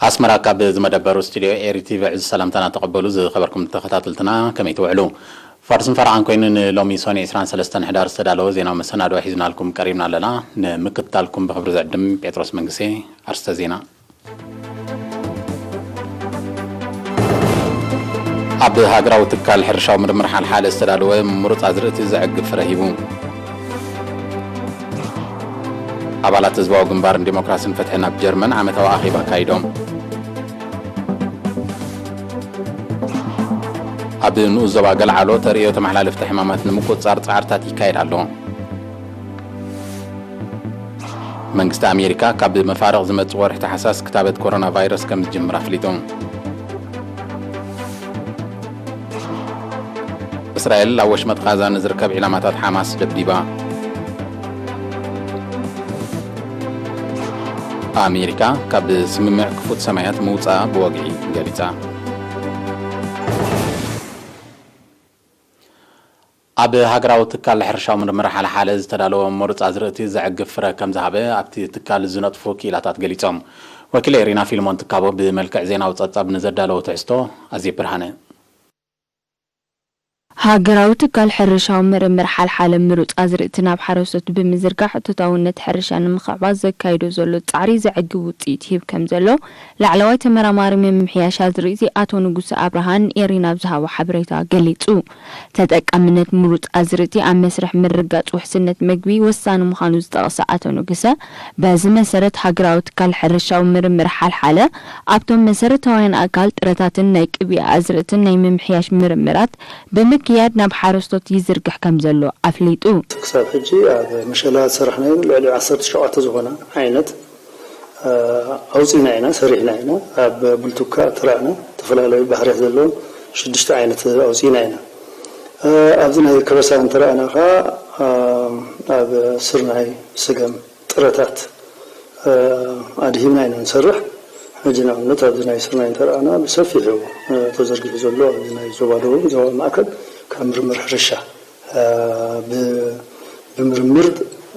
ኣስመራ፣ ካብ ዝመደበሩ ስቱድዮ ኤሪ ቲቪ ዕዙዝ ሰላምታና ተቐበሉ። ዝኸበርኩም ተኸታተልትና፣ ከመይ ትውዕሉ? ፋርስን ፈረቓን ኮይኑ ንሎሚ ሶኒ ዕስራን ሰለስተን ሕዳር ዝተዳለወ ዜናዊ መሰናድኦ ሒዝናልኩም ቀሪብና ኣለና። ንምክትታልኩም ብኽብሪ ዝዕድም ጴጥሮስ መንግሴ። ኣርስተ ዜና። ኣብ ሃገራዊ ትካል ሕርሻዊ ምርምር ሓልሓለ ዝተዳለወ ምሩፅ ኣዝርእቲ ዘዕግብ ፍረ ሂቡ። ኣባላት ህዝባዊ ግንባርን ዲሞክራስን ፍትሕን ኣብ ጀርመን ዓመታዊ ኣኼባ ኣካይዶም። ኣብ ንኡስ ዞባ ገልዓሎ ተርእዮ ተመሓላለፍቲ ሕማማት ንምቁጽጻር ጻዕርታት ይካየድ ኣሎ። መንግስቲ ኣሜሪካ ካብ መፋርቕ ዝመጽእ ወርሒ ታሕሳስ ክታበት ኮሮና ቫይረስ ከም ዝጅምር ኣፍሊጡ። እስራኤል ኣብ ወሽመጥ ቓዛ ንዝርከብ ዒላማታት ሓማስ ደብዲባ። ኣሜሪካ ካብ ስምምዕ ክፉት ሰማያት ምውጻኣ ብወግዒ ገሊጻ። ኣብ ሃገራዊ ትካል ሕርሻዊ ምርምር ሓልሓለ ዝተዳለወ ምሩፅ ኣዝርእቲ ዘዕግብ ፍረ ከም ዝሃበ ኣብቲ ትካል ዝነጥፉ ክኢላታት ገሊጾም። ወኪለይ ሪና ፊልሞን ትካቦ ብመልክዕ ዜናዊ ጸብጻብ ንዘዳለወ ትሕዝቶ ኣዜብ ብርሃነ። ሃገራዊ ትካል ሕርሻዊ ምርምር ሓልሓለ ምሩፅ ኣዝርእቲ ናብ ሓረስቶት ብምዝርጋሕ እቶታውነት ሕርሻ ንምኽዕባት ዘካይዶ ዘሎ ጻዕሪ ዘዕግብ ውጽኢት ይህብ ከም ዘሎ ላዕለዋይ ተመራማሪ ምምሕያሽ ኣዝርእቲ ኣቶ ንጉሰ ኣብርሃ ንኤሪና ኣብ ዝሃቦ ሓበሬታ ገሊጹ። ተጠቃምነት ምሩፅ ኣዝርእቲ ኣብ መስርሕ ምርግጋጽ ውሕስነት መግቢ ወሳኒ ምዃኑ ዝጠቐሰ ኣቶ ንጉሰ፣ በዚ መሰረት ሃገራዊ ትካል ሕርሻዊ ምርምር ሓልሓለ ኣብቶም መሰረታውያን ኣካል ጥረታትን ናይ ቅብኢ ኣዝርእትን ናይ ምምሕያሽ ምርምራት ብምክያድ ናብ ሓረስቶት ይዝርግሕ ከም ዘሎ ኣፍሊጡ። ክሳብ ሕጂ ኣብ መሸላ ዝሰራሕናዮ ልዕሊ ዓሰርተ ሸውዓተ ዝኾና ዓይነት፣ እ፣ ኣውፂእና ኢና፣ ሰሪሕና ኢና። ኣብ ብልቱካ እተራእና ዝተፈላለዩ ባህርያት ዘለዎም ሽዱሽተ ዓይነት ኣውፂእና ኢና። እ፣ ኣብዚ ናይ ከበሳ እንተራእና ኸዓ፣ እ፣ ኣብ ስርናይ፣ ስገም፣ ጥረታት፣ እ፣ ኣድሂብና ኢና ንሰርሕ። ሕጂ ንኣብነት ኣብዚ ናይ ስርናይ እንተረኣና ብሰፊሑ፣ እ፣ ተዘርጊሑ ዘሎ ኣብዚ ናይ ዞባ ደቡብ፣ ዞባ ማእከል ካብ ምርምር ሕርሻ፣ እ፣ ብ-፣ ብምርምር፣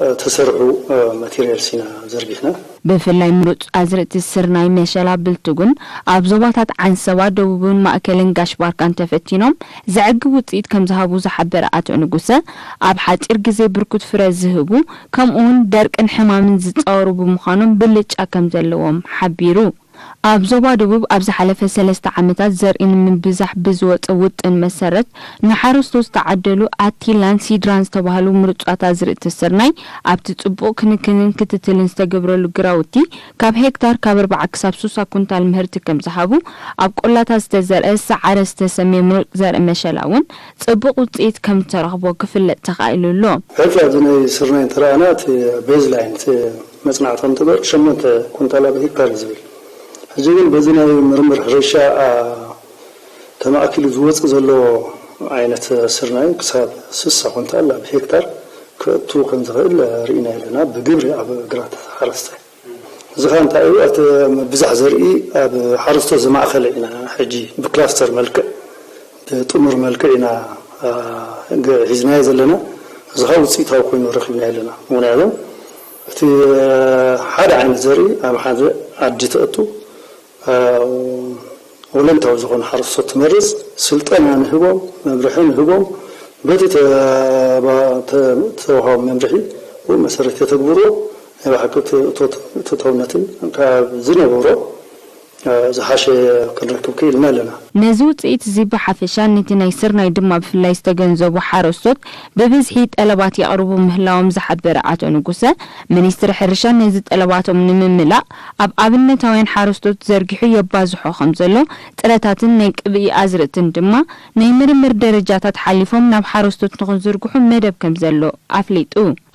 እ፣ ተሰርሑ፣ እ፣ ማቴሪያልስ ኢና ዘርጊሕና። ብፍላይ ምሩፅ ኣዝርእቲ ስርናይ፣ መሸላ፣ ብልትጉን ኣብ ዞባታት ዓንሰባ፣ ደቡብን ማእከልን ጋሽ ባርካን ተፈቲኖም ዘዕግብ ውፅኢት ከም ዝሃቡ ዝሓበረ ኣቶ ንጉሰ፣ ኣብ ሓፂር ግዜ ብርኩት ፍረ ዝህቡ ከምኡውን ደርቅን ሕማምን ዝፃወሩ ብምዃኖም ብልጫ ከም ዘለዎም ሓቢሩ። ኣብ ዞባ ደቡብ ኣብ ዝሓለፈ ሰለስተ ዓመታት ዘርኢ ንምብዛሕ ብዝወፀ ውጥን መሰረት ንሓረስቶት ዝተዓደሉ ኣቲላን ሲድራን ዝተባህሉ ምሩፃት ኣዝርእቲ ስርናይ ኣብቲ ፅቡቕ ክንክንን ክትትልን ዝተገብረሉ ግራውቲ ካብ ሄክታር ካብ ኣርባዓ ክሳብ ሱሳ ኩንታል ምህርቲ ከም ዝሃቡ፣ ኣብ ቆላታት ዝተዘርአ ሰዓረ ዝተሰምየ ምሩፅ ዘርኢ መሸላ እውን ጽቡቕ ውጽኢት ከም እተረኽቦ ክፍለጥ ተኻኢሉ ኣሎ። ሕልፊ ኣብዚ ናይ ስርናይ እንተረኣና፣ እቲ ቤዝ ላይን፣ እቲ መጽናዕቶም ትገብር ሸሞንተ ኩንታል ኣብ ሄክታር እዩ ዝብል። ሕጂ ግን በዚ ናይ ምርምር ሕርሻ፣ ኣ፣ ተማእኪሉ ዝወጽእ ዘሎ ዓይነት ስርናይ ክሳብ ስሳ ኩንታል ኣብ ሄክታር ከእቱ ከም ዝኽእል ርኢና ኣለና፣ ብግብሪ ኣብ ግራት ሓረስታይ። እዚ ኸኣ እንታይ እዩ? እቲ ምብዛሕ ዘርኢ ኣብ ሓረስቶት ዝማእኸለ ኢና ሕጂ ብክላስተር መልክዕ፣ ብጥሙር መልክዕ ኢና፣ አ፣ ገ-፣ ሒዝናዮ ዘለና። እዚ ኸኣ ውፅኢታዊ ኮይኑ ረኺብናዮ ኣለና። ምኽንያቱ እቲ ሓደ ዓይነት ዘርኢ ኣብ ሓደ ዓዲ ተእቱ፣ አ፣ ወለንታዊ ዝኾኑ ሓረስቶት ትመርጽ፣ ስልጠና ንህቦም፣ መምርሒ ንህቦም፣ በቲ ተባ-፣ ተ-፣ ተዋህቦም መምርሒ ብኡ መሰረት የተግብርዎ፣ ናይ ብሓቂ እቲ እቶት-፣ እቶታውነትን ካብ ዝነበሮ፣ እ፣ ዝሓሸ ክንረክብ ክኢልና ኣለና። ነዚ ውጽኢት እዚ ብሓፈሻ፣ ነቲ ናይ ስርናይ ድማ ብፍላይ ዝተገንዘቡ ሓረስቶት ብብዝሒ ጠለባት የቕርቡ ምህላዎም ዝሓበረ ኣቶ ንጉሰ፣ ሚኒስትሪ ሕርሻ ነዚ ጠለባቶም ንምምላእ ኣብ ኣብነታውያን ሓረስቶት ዘርጊሑ የባዝሖ ከም ዘሎ፣ ጥረታትን ናይ ቅብኢ ኣዝርእትን ድማ ናይ ምርምር ደረጃታት ሓሊፎም ናብ ሓረስቶት ንኽዝርግሑ መደብ ከም ዘሎ ኣፍሊጡ።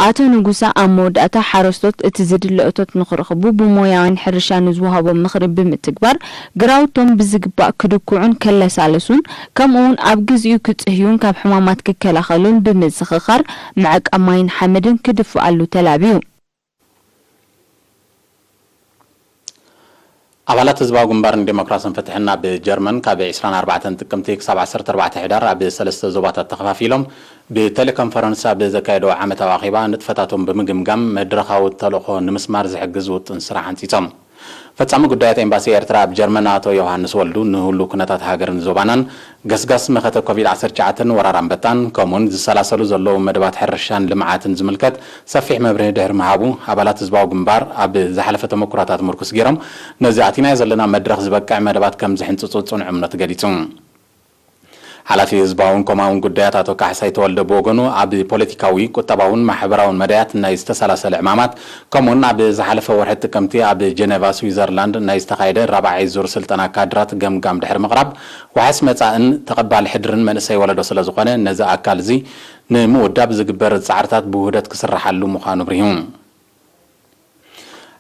ኣቶ ንጉሰ ኣብ መወዳእታ፣ ሓረስቶት እቲ ዝድለ እቶት ንኽረኽቡ ብሞያውያን ሕርሻ ንዝወሃቦም ምኽሪ ብምትግባር፣ ግራውቶም ብዝግባእ ክድኩዑን ከለሳልሱን፣ ከምኡውን ኣብ ግዚኡ ክጽህዩን ካብ ሕማማት ክከላኸሉን ብምዝኽኻር፣ ምዕቃብ ማይን ሓመድን ክድፍኣሉ ተላብዩ። ኣባላት ህዝባዊ ግንባር ንዴሞክራስን ፍትሕን ኣብ ጀርመን ካብ ዕስራን ኣርባዕተን ጥቅምቲ ክሳብ ዓሰርተ ኣርባዕተ ሕዳር ኣብ ሰለስተ ዞባታት ተኸፋፊሎም ብቴሌኮንፈረንስ ኣብ ዘካየድዎ ዓመታዊ ኣኼባ ንጥፈታቶም ብምግምጋም መድረኻዊ ተልእኾ ንምስማር ዝሕግዝ ውጥን ስራሕ ኣንጺጾም። ፈጻሚ ጉዳያት ኤምባሲ ኤርትራ ኣብ ጀርመን ኣቶ ዮሃንስ ወልዱ፣ ንህሉ ኩነታት ሃገርን ዞባናን፣ ገስጋስ መኸተ ኮቪድ ዓሰርተ ትሽዓተን ወራር ኣንበጣን፣ ከምኡውን ዝሰላሰሉ ዘለዉ መደባት ሕርሻን ልምዓትን ዝምልከት ሰፊሕ መብርሂ ድሕሪ ምሃቡ፣ ኣባላት ህዝባዊ ግንባር ኣብ ዝሓለፈ ተመኩሮታት ምርኩስ ገይሮም፣ ነዚ ኣቲናዮ ዘለና መድረኽ ዝበቅዕ መደባት ከም ዝሕንጽጹ ጽኑዕ እምነቱ ገሊጹ። ሓላፊ ህዝባውን ኮማውን ጉዳያት ኣቶ ካሕሳይ ተወልደ ብወገኑ፣ ኣብ ፖለቲካዊ፣ ቁጠባውን ማሕበራውን መዳያት ናይ ዝተሰላሰለ ዕማማት፣ ከምኡውን ኣብ ዝሓለፈ ወርሒ ጥቅምቲ ኣብ ጀነቫ ስዊዘርላንድ ናይ ዝተኻየደ ራብዓይ ዙር ስልጠና ካድራት ገምጋም ድሕሪ ምቕራብ፣ ዋሕስ መጻእን ተቐባሊ ሕድርን መንእሰይ ወለዶ ስለ ዝኾነ፣ ነዚ ኣካል እዚ ንምውዳብ ዝግበር ጻዕርታት ብውህደት ክስርሓሉ ምዃኑ ኣብሪሁ።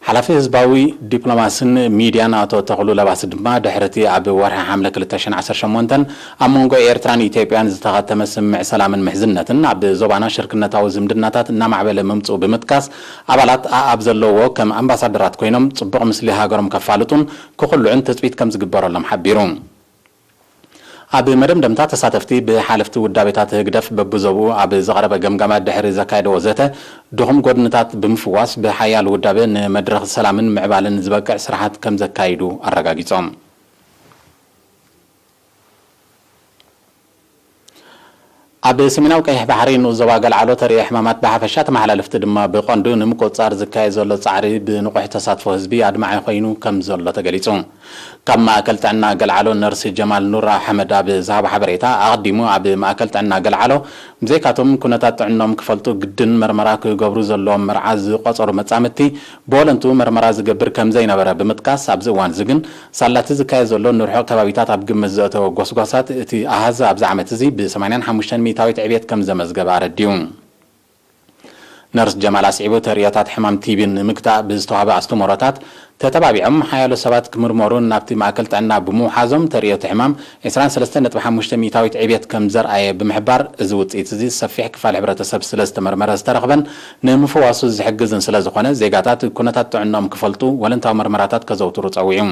ሓላፊ ህዝባዊ ዲፕሎማስን ሚድያን ኣቶ ተኽሉ ለባስ ድማ፣ ድሕሪ እቲ ኣብ ወርሒ ሓምለ ክልተ ሽሕን ዓሰርተ ሸሞንተን ኣብ መንጎ ኤርትራን ኢትዮጵያን ዝተኸተመ ስምምዕ ሰላምን ምሕዝነትን፣ ኣብ ዞባና ሽርክነታዊ ዝምድናታት እናማዕበለ ምምጽኡ ብምጥቃስ፣ ኣባላት ኣኣብ ዘለውዎ ከም ኣምባሳደራት ኮይኖም ጽቡቕ ምስሊ ሃገሮም ከፋልጡን ክኹልዑን ትጽቢት ከም ዝግበረሎም ሓቢሩ። ኣብ መደምደምታ፣ ተሳተፍቲ ብሓለፍቲ ውዳቤታት ህግደፍ በብዞብኡ ኣብ ዝቐረበ ገምጋማት ድሕሪ ዘካየደዎ ዘተ፣ ድኹም ጎድንታት ብምፍዋስ፣ ብሓያል ውዳበ ንመድረኽ ሰላምን ምዕባለን ዝበቅዕ ስራሓት ከም ዘካይዱ ኣረጋጊጾም። ኣብ ሰሜናዊ ቀይሕ ባሕሪ ንኡስ ዞባ ገልዓሎ ተርእዮ ሕማማት ብሓፈሻ፣ ተመሓላለፍቲ ድማ ብቐንዱ ንምቁጽጻር ዝካየድ ዘሎ ጻዕሪ፣ ብንቑሕ ተሳትፎ ህዝቢ ኣድማዒ ኮይኑ ከም ዘሎ ተገሊጹ። ካብ ማእከል ጥዕና ገልዓሎ ነርስ ጀማል ኑር ኣሕመድ ኣብ ዝሃቦ ሓበሬታ፣ ኣቐዲሙ ኣብ ማእከል ጥዕና ገልዓሎ ብዘይካቶም ኩነታት ጥዕኖም ክፈልጡ ግድን መርመራ ክገብሩ ዘለዎም መርዓ ዝቖጸሩ መጻምድቲ ብወለንትኡ መርመራ ዝገብር ከም ዘይነበረ ብምጥቃስ፣ ኣብዚ እዋን እዚ ግን ሳላቲ ዝካየድ ዘሎ ንርሑቕ ከባቢታት ኣብ ግምት ዘእተወ ጎስጓሳት፣ እቲ ኣሃዝ ኣብዚ ዓመት እዚ ብ ሰማንያን ሓሙሽተን ሚእታዊት ዕብየት ከም ዘመዝገበ ኣረዲኡ። ነርስ ጀማል ኣስዒቡ፣ ተርእዮታት ሕማም ቲቢ ንምግታእ ብዝተዋህበ ኣስተምህሮታት ተተባቢዖም፣ ሓያሎ ሰባት ክምርመሩ ናብቲ ማእከል ጥዕና ብምውሓዞም፣ ተርእዮ እቲ ሕማም ዕስራን ሰለስተን ነጥቢ ሓሙሽተ ሚእታዊት ዕብየት ከም ዘርኣየ ብምሕባር፣ እዚ ውጽኢት እዚ ሰፊሕ ክፋል ሕብረተሰብ ስለ ዝተመርመረ ዝተረኽበን ንምፍዋሱ ዝሕግዝን ስለ ዝኾነ፣ ዜጋታት ኩነታት ጥዕንኦም ክፈልጡ፣ ወለንታዊ መርመራታት ከዘውትሩ ጸዊዑ።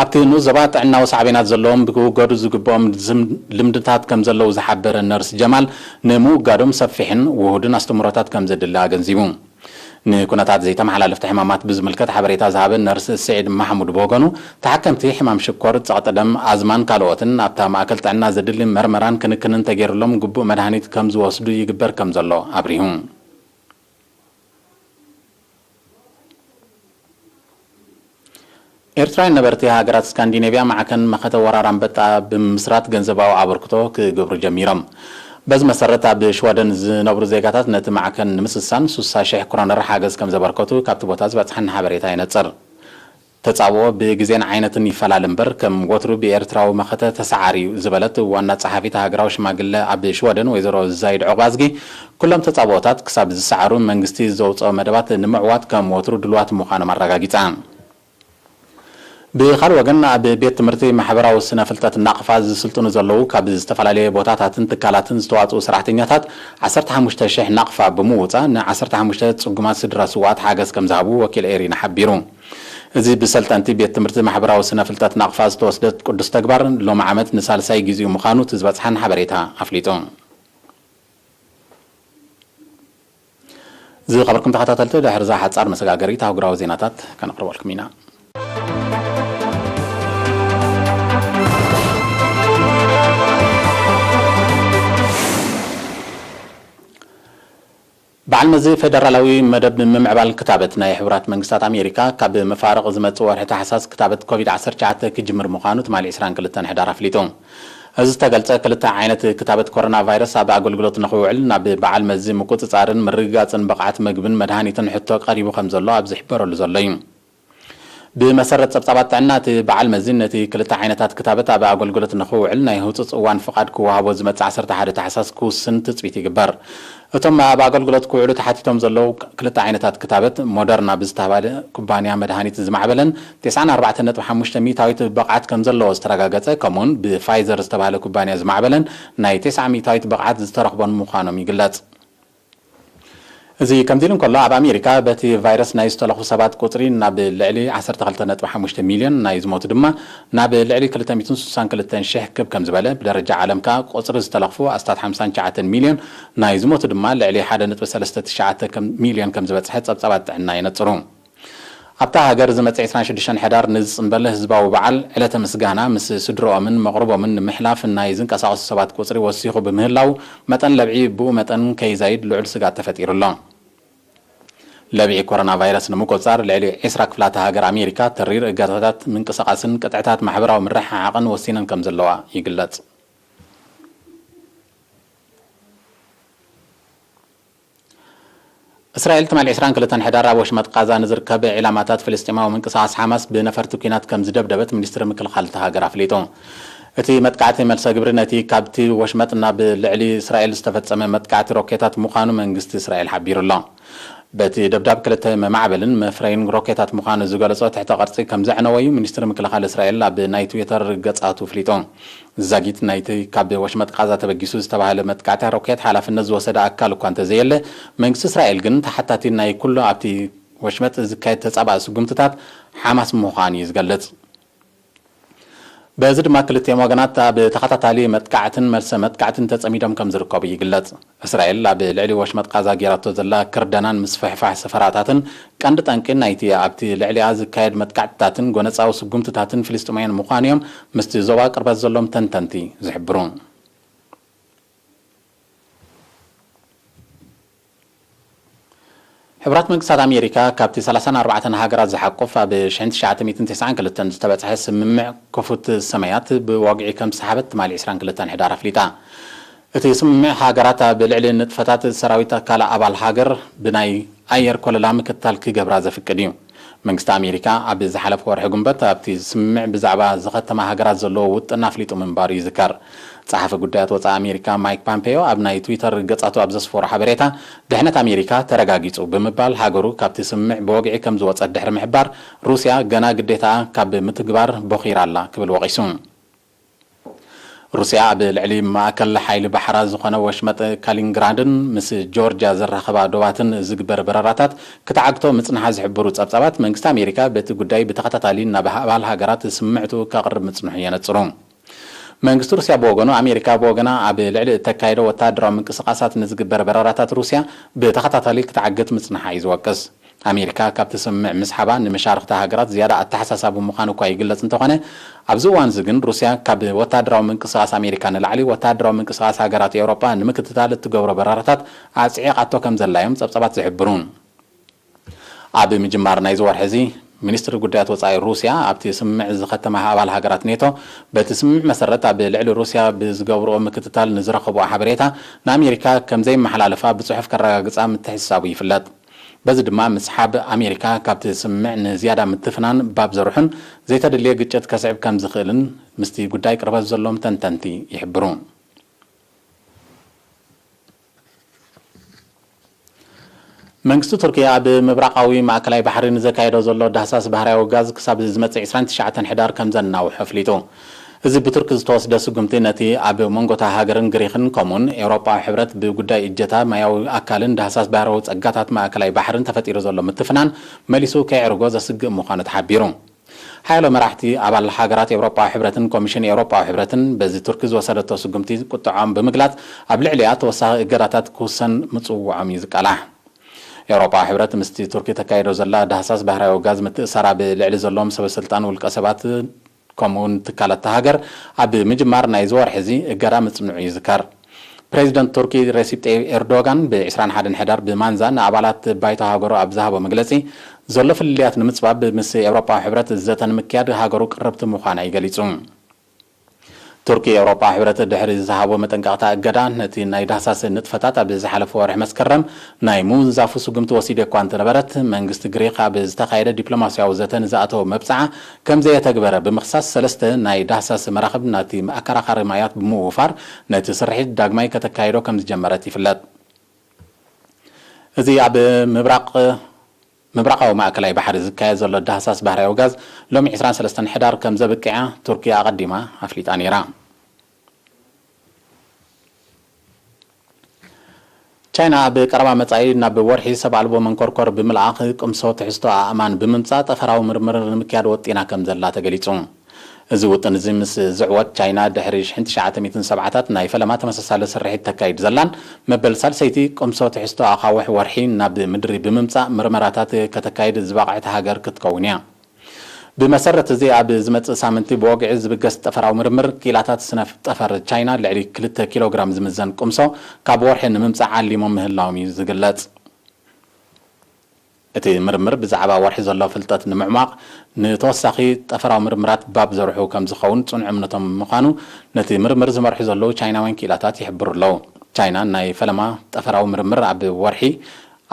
ኣብቲ ንኡስ ዞባ ጥዕናዊ ሳዕቤናት ዘለዎም ክውገዱ ዝግብኦም ዝም-፣ ልምድታት ከም ዘለዉ ዝሓበረ ነርስ ጀማል፣ ንምውጋዶም ሰፊሕን ውሁድን ኣስተምህሮታት ከም ዘድሊ ኣገንዚቡ። ንኩነታት ዘይተመሓላለፍቲ ሕማማት ብዝምልከት ሓበሬታ ዝሃበ ነርስ ስዒድ ማሕሙድ ብወገኑ፣ ተሓከምቲ ሕማም ሽኮር፣ ጸቕጢ ደም፣ ኣዝማን ካልኦትን ኣብታ ማእከል ጥዕና ዘድሊ መርመራን ክንክንን ተገይሩሎም ግቡእ መድሃኒት ከም ዝወስዱ ይግበር ከም ዘሎ ኣብሪሁ። ኤርትራውያን ነበርቲ ሃገራት ስካንዲኔቭያ ማዕከን መኸተ ወራር ኣንበጣ ብምምስራት ገንዘባዊ ኣበርክቶ ክገብሩ ጀሚሮም። በዚ መሰረት፣ ኣብ ሽወደን ዝነብሩ ዜጋታት ነቲ ማዕከን ንምስሳን ሱሳ ሽሕ ክሮነር ሓገዝ ከም ዘበርከቱ ካብቲ ቦታ ዝበጽሓና ሓበሬታ የነጽር። ተጻብኦ ብግዜን ዓይነትን ይፈላለ እምበር፣ ከም ወትሩ ብኤርትራዊ መኸተ ተሰዓር እዩ ዝበለት ዋና ጸሓፊት ሃገራዊ ሽማግለ ኣብ ሽወደን ወይዘሮ ዛይድ ዑቕባዝጊ፣ ኩሎም ተጻብኦታት ክሳብ ዝሰዓሩ መንግስቲ ዘውጽኦ መደባት ንምዕዋት ከም ወትሩ ድሉዋት ምዃኖም ኣረጋጊጻ። ብኻልእ ወገን፣ ኣብ ቤት ትምህርቲ ማሕበራዊ ስነ ፍልጠት ናቕፋ ዝስልጥኑ ዘለዉ ካብ ዝተፈላለየ ቦታታትን ትካላትን ዝተዋጽኡ ሰራሕተኛታት ዓሰርተ ሓሙሽተ ሽሕ ናቕፋ ብምውጻእ፣ ን ዓሰርተ ሓሙሽተ ጽጉማት ስድራ ስውኣት ሓገዝ ከም ዝሃቡ ወኪል ኤሪና ሓቢሩ። እዚ ብሰልጠንቲ ቤት ትምህርቲ ማሕበራዊ ስነ ፍልጠት ናቕፋ ዝተወስደ ቅዱስ ተግባር፣ ሎሚ ዓመት ንሳልሳይ ግዜኡ ምዃኑ እቲ ዝበጽሓና ሓበሬታ ኣፍሊጡ። ዝኸበርኩም ተኸታተልቲ፣ ድሕሪ እዛ ሓጻር መሰጋገሪት፣ ኣህጉራዊ ዜናታት ከነቕርበልኩም ኢና። በዓል መዚ ፌደራላዊ መደብ ምምዕባል ክታበት ናይ ሕቡራት መንግስታት ኣሜሪካ፣ ካብ መፋርቕ ዝመጽእ ወርሒ ታሕሳስ ክታበት ኮቪድ ዓሰርተ ትሽዓተ ክጅምር ምዃኑ ትማሊ ዕስራን ክልተን ሕዳር ኣፍሊጡ። እዚ ዝተገልጸ፣ ክልተ ዓይነት ክታበት ኮሮና ቫይረስ ኣብ ኣገልግሎት ንኽውዕል ናብ በዓል መዚ ምቁጽጻርን ምርግጋጽን ብቕዓት መግብን መድሃኒትን ሕቶ ቀሪቡ ከም ዘሎ ኣብ ዝሕበረሉ ዘሎ እዩ። ብመሰረት ጸብጻባት ጥዕና፣ እቲ በዓል መዚ ነቲ ክልተ ዓይነታት ክታበት ኣብ ኣገልግሎት ንኽውዕል ናይ ህጹጽ እዋን ፍቓድ ክወሃቦ ዝመጽእ ዓሰርተ ሓደ ታሕሳስ ክውስን ትጽቢት ይግበር። እቶም ኣብ ኣገልግሎት ክውዕሉ ተሓቲቶም ዘለዉ ክልተ ዓይነታት ክታበት፣ ሞደርና ብዝተባህለ ኩባንያ መድሃኒት ዝማዕበለን፣ ተስዓን ኣርባዕተን ነጥቢ ሓሙሽተ ሚእታዊት ብቕዓት ከም ዘለዎ ዝተረጋገጸ፣ ከምኡውን ብፋይዘር ዝተባህለ ኩባንያ ዝማዕበለን ናይ ተስዓ ሚእታዊት ብቕዓት ዝተረኽቦን ምዃኖም ይግለጽ። እዚ ከምዚ ኢሉ እንከሎ፣ ኣብ ኣሜሪካ በቲ ቫይረስ ናይ ዝተለኹ ሰባት ቁጽሪ ናብ ልዕሊ ዓሰርተ ክልተ ነጥቢ ሓሙሽተ ሚልዮን፣ ናይ ዝሞቱ ድማ ናብ ልዕሊ ክልተ ሚእትን ስሳን ክልተን ሽሕ ክብ ከም ዝበለ፣ ብደረጃ ዓለም ከኣ ቁጽሪ ዝተለኽፉ ኣስታት ሓምሳን ትሽዓተን ሚልዮን፣ ናይ ዝሞቱ ድማ ልዕሊ ሓደ ነጥቢ ሰለስተ ትሽዓተ ከም-፣ ሚልዮን ከም ዝበጽሐ ጸብጻባት ጥዕና የነጽሩ። ኣብታ ሃገር ዝመጽእ ዕስራን ሽዱሽተን ሕዳር ንዝጽንበል ህዝባዊ በዓል ዕለተ ምስጋና ምስ ስድርኦምን መቕርቦምን ንምሕላፍ ናይ ዝንቀሳቐሱ ሰባት ቁጽሪ ወሲኹ ብምህላው፣ መጠን ለብዒ ብኡ መጠን ከይዛይድ ልዑል ስግኣት ተፈጢሩ ኣሎ። ለብዒ ኮሮና ቫይረስ ንምቁጽጻር ልዕሊ ዕስራ ክፍላተ ሃገር ኣሜሪካ ተሪር እገዳታት ምንቅስቓስን ቅጥዕታት ማሕበራዊ ምርሕሓቕን ወሲነን ከም ዘለዋ ይግለጽ። እስራኤል ትማሊ ዕስራን ክልተን ሕዳር ኣብ ወሽመጥ ቃዛ ንዝርከብ ዒላማታት ፍልስጤማዊ ምንቅስቓስ ሓማስ ብነፈርቲ ኲናት ከም ዝደብደበት ሚኒስትሪ ምክልኻል እታ ሃገር ኣፍሊጡ። እቲ መጥቃዕቲ መልሰ ግብሪ ነቲ ካብቲ ወሽመጥ ናብ ልዕሊ እስራኤል ዝተፈጸመ መጥቃዕቲ ሮኬታት ምዃኑ መንግስቲ እስራኤል ሓቢሩ ኣሎ። በቲ ደብዳብ ክልተ መማዕበልን መፍረይን ሮኬታት ምዃኑ ዝገለጾ ትሕተ ቅርጺ ከም ዘዕነወ እዩ ሚኒስትሪ ምክልኻል እስራኤል ኣብ ናይ ትዊተር ገጻቱ ኣፍሊጡ። ዛጊት ናይቲ ካብ ወሽመጥ ቃዛ ተበጊሱ ዝተባህለ መጥቃዕቲ ሮኬት ሓላፍነት ዝወሰደ ኣካል እኳ እንተዘየለ፣ መንግስቲ እስራኤል ግን ተሓታቲ ናይ ኩሉ ኣብቲ ወሽመጥ ዝካየድ ተጻባኢ ስጉምትታት ሓማስ ምዃኑ እዩ ዝገልጽ። በዚ ድማ ክልቲኦም ወገናት ኣብ ተኸታታሊ መጥቃዕትን መልሰ መጥቃዕትን ተጸሚዶም ከም ዝርከቡ ይግለጽ። እስራኤል ኣብ ልዕሊ ወሽመጥ ቃዛ ጌራቶ ዘላ ክርደናን ምስፍሕፋሕ ሰፈራታትን ቀንዲ ጠንቂ ናይቲ ኣብቲ ልዕሊኣ ዝካየድ መጥቃዕትታትን ጎነጻዊ ስጉምትታትን ፍልስጤማውያን ምዃኑ እዮም ምስቲ ዞባ ቅርበት ዘሎም ተንተንቲ ዝሕብሩ። ሕቡራት መንግስታት ኣሜሪካ ካብቲ ሰላሳን ኣርባዕተን ሃገራት ዝሓቁፍ ኣብ ሽሕን ትሽዓተ ሚእትን ተስዓን ክልተን ዝተበጽሐ ስምምዕ ክፉት ሰማያት ብወግዒ ከም ዝሰሓበት ትማሊ ዕስራን ክልተን ሕዳር ኣፍሊጣ። እቲ ስምምዕ ሃገራት ኣብ ልዕሊ ንጥፈታት ሰራዊት ኣካል ኣባል ሃገር ብናይ ኣየር ኮለላ ምክትታል ክገብራ ዘፍቅድ እዩ። መንግስቲ ኣሜሪካ ኣብ ዝሓለፈ ወርሒ ጉንበት ኣብቲ ስምምዕ ብዛዕባ ዝኸተማ ሃገራት ዘለዎ ውጥን ኣፍሊጡ ምንባሩ ይዝከር። ጸሓፊ ጉዳያት ወጻኢ ኣሜሪካ ማይክ ፓምፔዮ ኣብ ናይ ትዊተር ገጻቱ ኣብ ዘስፈሮ ሓበሬታ፣ ድሕነት ኣሜሪካ ተረጋጊጹ ብምባል፣ ሃገሩ ካብቲ ስምምዕ ብወግዒ ከም ዝወጸት ድሕሪ ምሕባር፣ ሩስያ ገና ግዴታኣ ካብ ምትግባር ቦኺራ ኣላ ክብል ወቒሱ። ሩስያ ኣብ ልዕሊ ማእከል ሓይሊ ባሕራ ዝኾነ ወሽመጥ ካሊንግራድን ምስ ጆርጅያ ዘራኸባ ዶባትን ዝግበር በረራታት ክትዓግቶ ምጽንሓ ዝሕብሩ ጸብጻባት፣ መንግስቲ ኣሜሪካ በቲ ጉዳይ ብተኸታታሊ ናብ ኣባል ሃገራት ስምዕቱ ከቕርብ ምጽንሑ የነጽሩ። መንግስቲ ሩስያ ብወገኑ፣ ኣሜሪካ ብወገና ኣብ ልዕሊ እተካየዶ ወተሃደራዊ ምንቅስቓሳት ንዝግበር በረራታት ሩስያ ብተኸታታሊ ክትዓግት ምጽንሓ እዩ ዝወቅስ። ኣሜሪካ ካብቲ ስምምዕ ምስሓባ ንመሻርኽቲ ሃገራት ዝያዳ ኣተሓሳሳቢ ምዃኑ እኳ ይግለጽ እንተኾነ፣ ኣብዚ እዋን እዚ ግን ሩስያ ካብ ወተሃደራዊ ምንቅስቓስ ኣሜሪካ ንላዕሊ ወተሃደራዊ ምንቅስቓስ ሃገራት ኤውሮጳ ንምክትታል እትገብሮ በረራታት ኣጽዒቓቶ ከም ዘላ እዮም ጸብጻባት ዝሕብሩ። ኣብ ምጅማር ናይዚ ወርሒ እዚ፣ ሚኒስትሪ ጉዳያት ወጻኢ ሩስያ ኣብቲ ስምምዕ ዝኸተማ ኣባል ሃገራት ኔቶ፣ በቲ ስምምዕ መሰረት ኣብ ልዕሊ ሩስያ ብዝገብርኦ ምክትታል ንዝረኸብኦ ሓበሬታ ንኣሜሪካ ከም ዘይመሓላለፋ ብጽሑፍ ከረጋግጻ ምትሕስሳቡ ይፍለጥ። በዚ ድማ ምስሓብ ኣሜሪካ ካብቲ ስምምዕ ንዝያዳ ምትፍናን ባብ ዘርሑን ዘይተደልየ ግጭት ከስዕብ ከም ዝኽእልን ምስቲ ጉዳይ ቅርበት ዘሎም ተንተንቲ ይሕብሩ። መንግስቲ ቱርኪ ኣብ ምብራቓዊ ማእከላይ ባሕሪ ንዘካየዶ ዘሎ ዳህሳስ ባህርያዊ ጋዝ ክሳብ ዝመጽእ ዕስራን ትሽዓተን ሕዳር ከም ዘናውሖ ኣፍሊጡ። እዚ ብቱርኪ ዝተወስደ ስጉምቲ ነቲ ኣብ መንጎ እታ ሃገርን ግሪኽን ከምኡውን ኤውሮጳዊ ሕብረት ብጉዳይ እጀታ ማያዊ ኣካልን ዳህሳስ ባህርያዊ ጸጋታት ማእከላይ ባሕርን ተፈጢሩ ዘሎ ምትፍናን መሊሱ ከየዕርጎ ዘስግእ ምዃኑ ተሓቢሩ። ሓያሎ መራሕቲ ኣባል ሃገራት ኤውሮጳዊ ሕብረትን ኮሚሽን ኤውሮጳዊ ሕብረትን በዚ ቱርኪ ዝወሰደቶ ስጉምቲ ቁጥዖም ብምግላጽ፣ ኣብ ልዕሊኣ ተወሳኺ እገዳታት ክውሰን ምጽውዖም እዩ ዝቃላሕ። ኤውሮጳዊ ሕብረት ምስቲ ቱርኪ ተካይዶ ዘላ ዳህሳስ ባህርያዊ ጋዝ ምትእሳር ኣብ ልዕሊ ዘለዎም ሰበ ስልጣን ውልቀ ሰባት ከምኡውን ትካላት እታ ሃገር ኣብ ምጅማር ናይዚ ወርሒ እዚ እገዳ ምጽንዑ ይዝከር። ፕሬዚደንት ቱርኪ ሬሲፕ ጠይብ ኤርዶጋን ብ ዕስራን ሓደን ሕዳር ብማንዛ ንኣባላት ባይቶ ሃገሩ ኣብ ዝሃቦ መግለጺ፣ ዘሎ ፍልልያት ንምጽባብ ምስ ኤውሮጳዊ ሕብረት ዘተ ንምክያድ ሃገሩ ቅርብቲ ምዃና እዩ ገሊጹ። ቱርኪ ኤውሮጳዊ ሕብረት ድሕሪ ዝሃቦ መጠንቀቕታ እገዳ፣ ነቲ ናይ ዳህሳስ ንጥፈታት ኣብ ዝሓለፈ ወርሒ መስከረም ናይ ምውንዛፉ ስጉምቲ ወሲደ እኳ እንተነበረት፣ መንግስቲ ግሪክ ኣብ ዝተኻየደ ዲፕሎማስያዊ ዘተ ንዝኣተወ መብጽዓ ከም ዘየተግበረ ብምኽሳስ፣ ሰለስተ ናይ ዳህሳስ መራኽብ ናብቲ ኣከራኻሪ ማያት ብምውፋር፣ ነቲ ስርሒት ዳግማይ ከተካይዶ ከም ዝጀመረት ይፍለጥ። እዚ ኣብ ምብራቕ፣ ምብራቓዊ ማእከላይ ባሕሪ ዝካየድ ዘሎ ዳህሳስ ባህርያዊ ጋዝ፣ ሎሚ ዕስራን ሰለስተን ሕዳር ከም ዘብቅዓ ቱርኪ ኣቐዲማ ኣፍሊጣ ነይራ። ቻይና ኣብ ቀረባ መጻኢ ናብ ወርሒ ሰብ ኣልቦ መንኮርኮር ብምልኣኽ ቅምሶ ትሕዝቶ ኣእማን ብምምጻእ ጠፈራዊ ምርምር ንምክያድ ወጢና ከም ዘላ ተገሊጹ። እዚ ውጥን እዚ ምስ ዝዕወት፣ ቻይና ድሕሪ ሽሕን ትሽዓተ ሚእትን ሰብዓታት ናይ ፈለማ ተመሳሳሊ ስርሒት ተካይድ ዘላን፣ መበል ሳልሰይቲ ቅምሶ ትሕዝቶ ኣኻውሕ ወርሒ ናብ ምድሪ ብምምጻእ ምርመራታት ከተካይድ ዝበቕዐት ሃገር ክትከውን እያ። ብመሰረት እዚ፣ ኣብ ዝመጽእ ሳምንቲ ብወግዒ ዝብገስ ጠፈራዊ ምርምር፣ ክኢላታት ስነ ጠፈር ቻይና ልዕሊ ክልተ ኪሎግራም ዝምዘን ቅምሶ ካብ ወርሒ ንምምጻእ ዓሊሞም ምህላዎም እዩ ዝግለጽ። እቲ ምርምር ብዛዕባ ወርሒ ዘሎ ፍልጠት ንምዕሟቕ፣ ንተወሳኺ ጠፈራዊ ምርምራት ባብ ዘርሑ ከም ዝኸውን ጽኑዕ እምነቶም ምዃኑ ነቲ ምርምር ዝመርሑ ዘለዉ ቻይናውያን ክኢላታት ይሕብሩ ኣለዉ። ቻይና ናይ ፈለማ ጠፈራዊ ምርምር ኣብ ወርሒ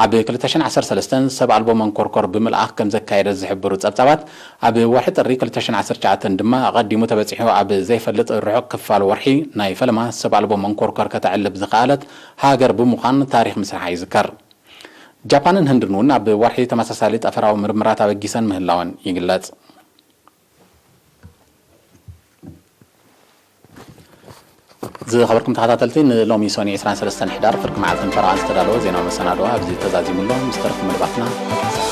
ኣብ ክልተ ሽሕን ዓሰርተ ሰለስተን ሰብ ኣልቦ መንኮርኮር ብምልኣኽ ከም ዘካየደት ዝሕብሩ ጸብጻባት፣ ኣብ ወርሒ ጥሪ ክልተ ሽሕን ዓሰርተ ትሽዓተን ድማ ኣቐዲሙ ተበጺሑ ኣብ ዘይፈልጥ ርሑቕ ክፋል ወርሒ ናይ ፈለማ ሰብ ኣልቦ መንኮርኮር ከተዕልብ ዝኸኣለት ሃገር ብምዃን ታሪኽ ምስርሓ ይዝከር። ጃፓንን ህንድን እውን ኣብ ወርሒ ተመሳሳሊ ጠፈራዊ ምርምራት ኣበጊሰን ምህላወን ይግለጽ። ዝኸበርኩም ተኸታተልቲ፣ ንሎሚ ሶኒ ዕስራን ሰለስተን ሕዳር ፍርቂ መዓልትን ፈረቓን ዝተዳለወ ዜናዊ መሰናድኦ ኣብዚ ተዛዚሙ ኣሎ። ምስ ተረፉ መደባትና